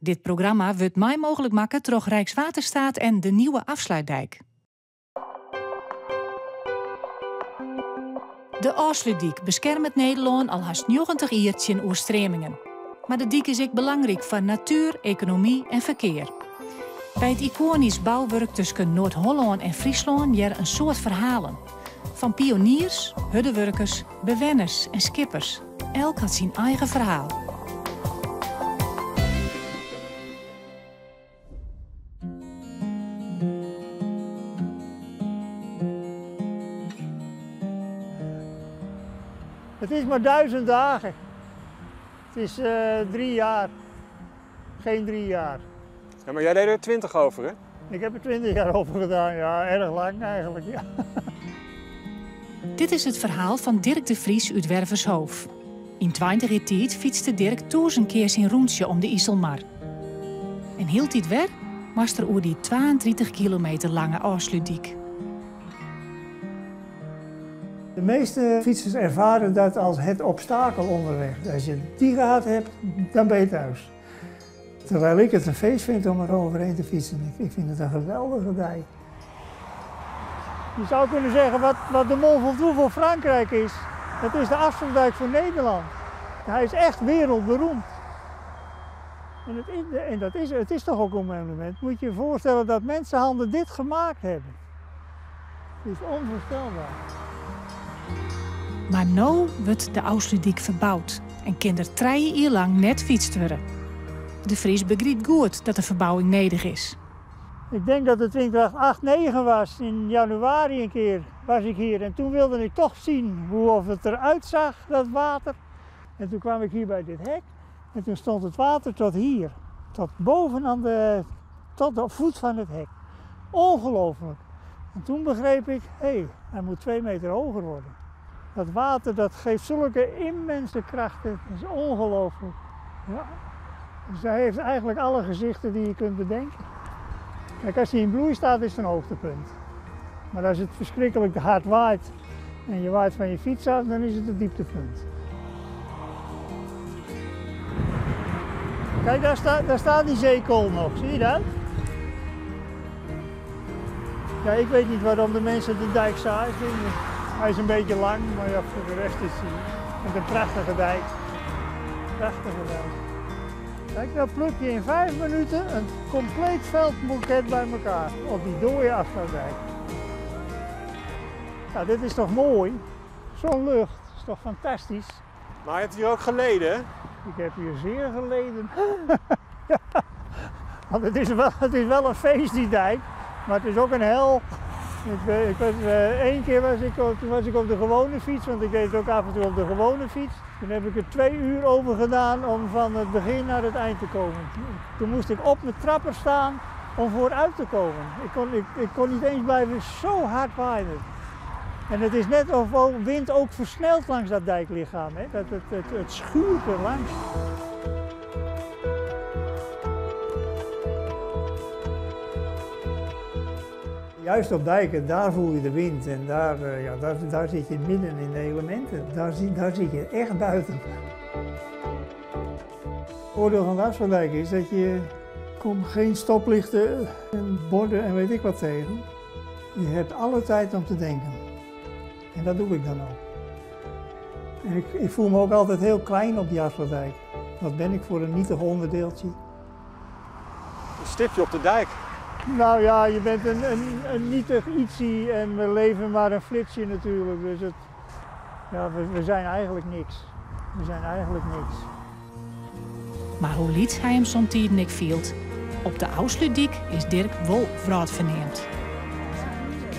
Dit programma wurdt mei mooglik makke troch Rijkswaterstaat en de Nieuwe Afsluitdijk. De Ofslútdyk beskermet Nederlân al hast 90 jier tsjin oerstreamingen. Mar de dyk is ek belangryk foar natuer, ekonomy en ferkear. By it ikoanysk bouwurk tusken Noard-Hollân en Fryslân hearre in soad ferhalen. Fan pioniers, hurdewurkers, bewenners en skippers. Elk hat syn eigen ferhaal. Het is maar 1000 dagen. Het is 3 jaar. Geen 3 jaar. Ja, maar jij deed er 20 over, hè? Ik heb er 20 jaar over gedaan, ja. Erg lang eigenlijk, ja. Dit is it ferhaal fan Dirk de Vries út Wervershoof. Yn 20 jier tiid fytste Dirk 1000 kear syn rûntsje om de Iselmar. En hieltyd wer moast er oer dy 32 kilometer lange Ofslútdyk. De meeste fietsers ervaren dat als het obstakel onderweg. Als je die gehad hebt, dan ben je thuis. Terwijl ik het een feest vind om er overheen te fietsen. Ik vind het een geweldige dijk. Je zou kunnen zeggen wat de Mont Ventoux voor Frankrijk is, dat is de Afsluitdijk voor Nederland. Hij is echt wereldberoemd. En het is toch ook een monument. Moet je je voorstellen dat mensenhanden dit gemaakt hebben. Het is onvoorstelbaar. Maar no wurdt de Ofslútdyk ferboud en kin der 3 jier lang net fytst wurde. De Vries begrypt goed dat de ferbouwing nedich is. Ik denk dat het windkracht 8, 9 was. In januari een keer was ik hier en toen wilde ik toch zien hoe of het eruit zag, dat water. En toen kwam ik hier bij dit hek en toen stond het water tot hier. Tot boven aan de, tot de voet van het hek. Ongelooflijk. En toen begreep ik, hé, hij moet 2 meter hoger worden. Dat water dat geeft zulke immense krachten, dat is ongelooflijk. Ja. Dus hij heeft eigenlijk alle gezichten die je kunt bedenken. Kijk, als hij in bloei staat is het een hoogtepunt. Maar als het verschrikkelijk hard waait en je waait van je fiets af, dan is het het dieptepunt. Kijk, daar staat die zeekool nog, zie je dat? Ja, ik weet niet waarom de mensen de dijk saai vinden. Hij is een beetje lang, maar ja, voor de rest is hij een prachtige dijk. Prachtige dijk. Kijk, nou pluk je in 5 minuten een compleet veldboeket bij elkaar op die dode Afsluitdijk. Nou, dit is toch mooi? Zo'n lucht, is toch fantastisch? Maar je hebt hier ook geleden, hè? Ik heb hier zeer geleden. Ja, want het is wel een feest, die dijk, maar het is ook een hel. Eén keer was ik op, toen was ik op de gewone fiets, want ik deed het ook af en toe op de gewone fiets. Toen heb ik er 2 uur over gedaan om van het begin naar het eind te komen. Toen moest ik op mijn trapper staan om vooruit te komen. Ik kon niet eens blijven, zo hard waaien het. En het is net of wind ook versnelt langs dat dijklichaam. Hè? Dat het schuurt er langs. Juist op dijken, daar voel je de wind en daar zit je midden in de elementen. Daar zit je echt buiten. Het voordeel van de Afsluitdijk is dat je komt geen stoplichten en borden en weet ik wat tegen. Je hebt alle tijd om te denken. En dat doe ik dan ook. En ik voel me ook altijd heel klein op die Afsluitdijk. Wat ben ik voor een nietig onderdeeltje? Een stipje op de dijk. Nou ja, je bent een nietig ietsie en we leven maar een flitsje natuurlijk. Dus we zijn eigenlijk niks. We zijn eigenlijk niks. Maar hoe liet hij hem somtiden ik field? Op de Ofslútdyk is Dirk wol wrâldferneamd.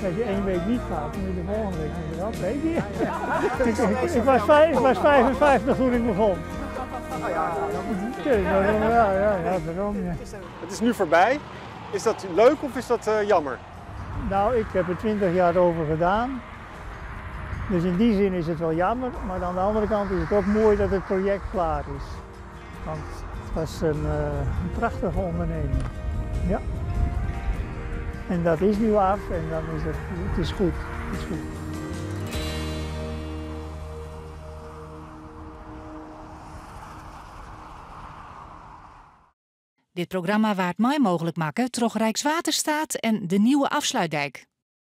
Als je 1 week niet gaat, dan moet je de volgende week weer af, weet je? Ik was 55 toen ik begon. Ja, daarom, ja. Het is nu voorbij. Is dat leuk of is dat jammer? Nou, ik heb er 20 jaar over gedaan. Dus in die zin is het wel jammer, maar aan de andere kant is het ook mooi dat het project klaar is. Want het was een prachtige onderneming. Ja. En dat is nu af en dan is het, het is goed. Het is goed. Dit programma waard mei mooglik makke troch Rijkswaterstaat en de Nieuwe Afsluitdijk.